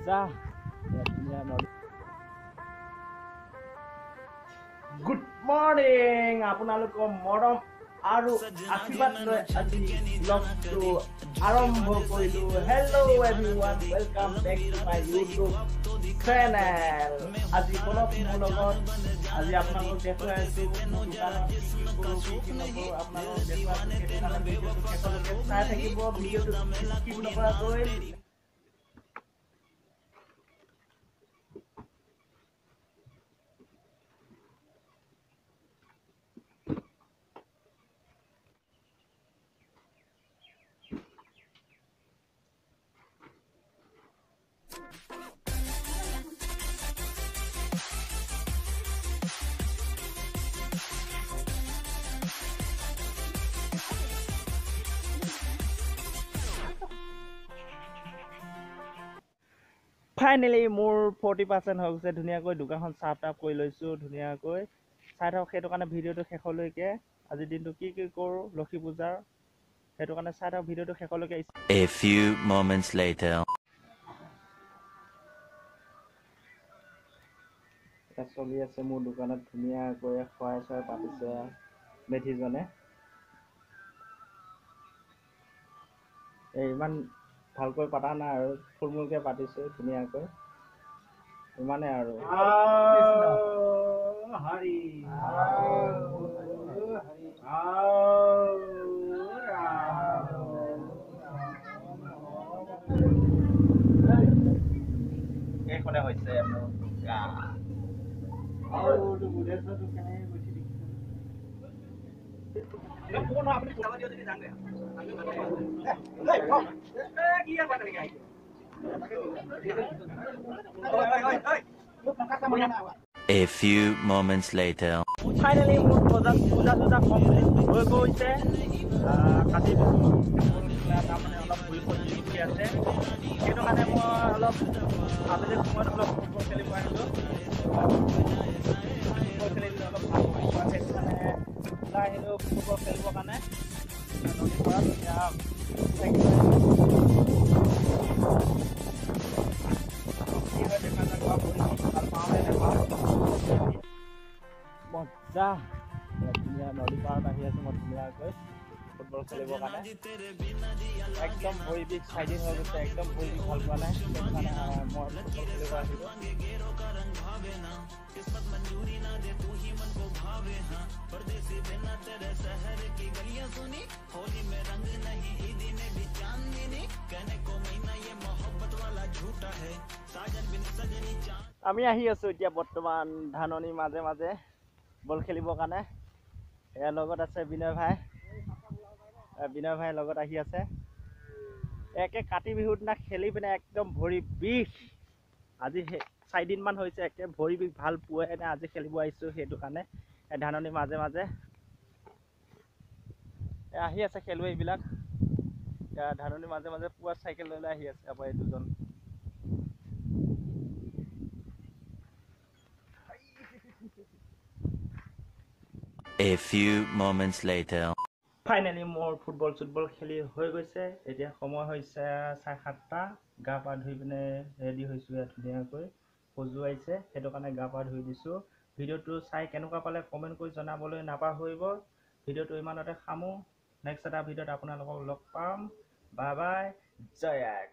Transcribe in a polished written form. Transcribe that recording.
যা ধুনীয়া। Good morning, আপোনালোকৰ মৰম আৰু আশীৰ্বাদ লৈ আজি ব্লগটো আৰম্ভ কৰিলো। Hello everyone, welcome back to my YouTube channel. আজি বলক মোৰ লগত, আজি আপোনালোকক দেখুৱাই আছো মোৰ দোকানত কি কি কৰোঁ, কি কি নকৰোঁ আপোনালোকক দেখুৱাই আছো। সেইটো কাৰণে ভিডিঅ'টো শেষলৈকে চাই থাকিব, ভিডিঅ'টো স্কিপ নকৰাকৈ। ফাইনেলি মোৰ 40% হৈ গৈছে। ধুনীয়াকৈ দোকানখন চাফ তাফ কৰি লৈছোঁ, ধুনীয়াকৈ চাই থাকক। সেইটো কাৰণে ভিডিঅ'টো শেষলৈকে, আজিৰ দিনটো কি কি কৰোঁ লক্ষী পূজাৰ, সেইটো কাৰণে চাই থাকক ভিডিঅ'টো শেষলৈকে। A few moments later. এতিয়া চলি আছে মোৰ দোকানত, ধুনীয়াকৈ খোৱাই চোৱাই পাতিছে মেধিজনে। এই ইমান ভালকৈ পাতা নাই আৰু, থুলমূলকৈ পাতিছোঁ ধুনীয়াকৈ, ইমানে আৰু। হৰি। এইখনে হৈছে মোৰ দোকান। A few moments later. Finally মোৰ বজাৰ পূজা চূজা কমপ্লিট হৈ গৈছে। কাতি বিহু তাৰমানে অলপ ভৰি খজুলি উঠি আছে, সেইটো কাৰণে মই অলপ আবেলি সময়ত অলপ ফুটবল খেলিব আহিলোঁ। ফুটবল খেলিবলৈ অলপ ভাল পোৱা, সেইটো কাৰণে ওলাই আহিলোঁ ফুটবল খেলিবৰ কাৰণে নদীৰ পাৰত। এতিয়া কি হয় দেখা যাক, ভৰি ভাল পাওঁ নে নাপাওঁ। মজা, ধুনীয়া নদী পাৰত আহি আছোঁ মই ধুনীয়াকৈ ফুটবল খেলিবৰ কাৰণে। একদম ভৰি বিষ চাৰিদিন হৈ গৈছে, একদম ভৰি বিষ ভাল পোৱা নাই, সেইটো কাৰণে মই ফুটবল খেলিব আহিলোঁ। আমি আহি আছোঁ এতিয়া বৰ্তমান ধাননিৰ মাজে মাজে বল খেলিবৰ কাৰণে। ইয়াৰ লগত আছে বিনয় ভাই, বিনয় ভাই লগত আহি আছে। একে কাতি বিহুৰ দিনা খেলি পিনে একদম ভৰি বিষ, আজি চাৰিদিনমান হৈছে একে ভৰি বিষ ভাল পোৱাই নাই, আজি খেলিব আহিছোঁ সেইটো কাৰণে ধাননিৰ মাজে মাজে আহি আছে খেলুৱৈবিলাক। ধাননিৰ মাজে মাজে পুৱা চাইকেল লৈ লৈ আহি আছে আমাৰ এই দুজন। A few moments later. Finally মোৰ ফুটবল চুটবল খেলি হৈ গৈছে। এতিয়া সময় হৈছে 7:30। গা পা ধুই পিনে ৰেডি হৈছোঁ, ইয়াত ধুনীয়াকৈ সজুৱাইছে, সেইটো কাৰণে গা পা ধুই দিছোঁ। ভিডিঅ'টো চাই কেনেকুৱা পালে কমেণ্ট কৰি জনাবলৈ নাপাহৰিব। ভিডিঅ'টো ইমানতে সামো, নেক্সট এটা ভিডিঅ'ত আপোনালোকক লগ পাম। বাই বাই, জয় আই।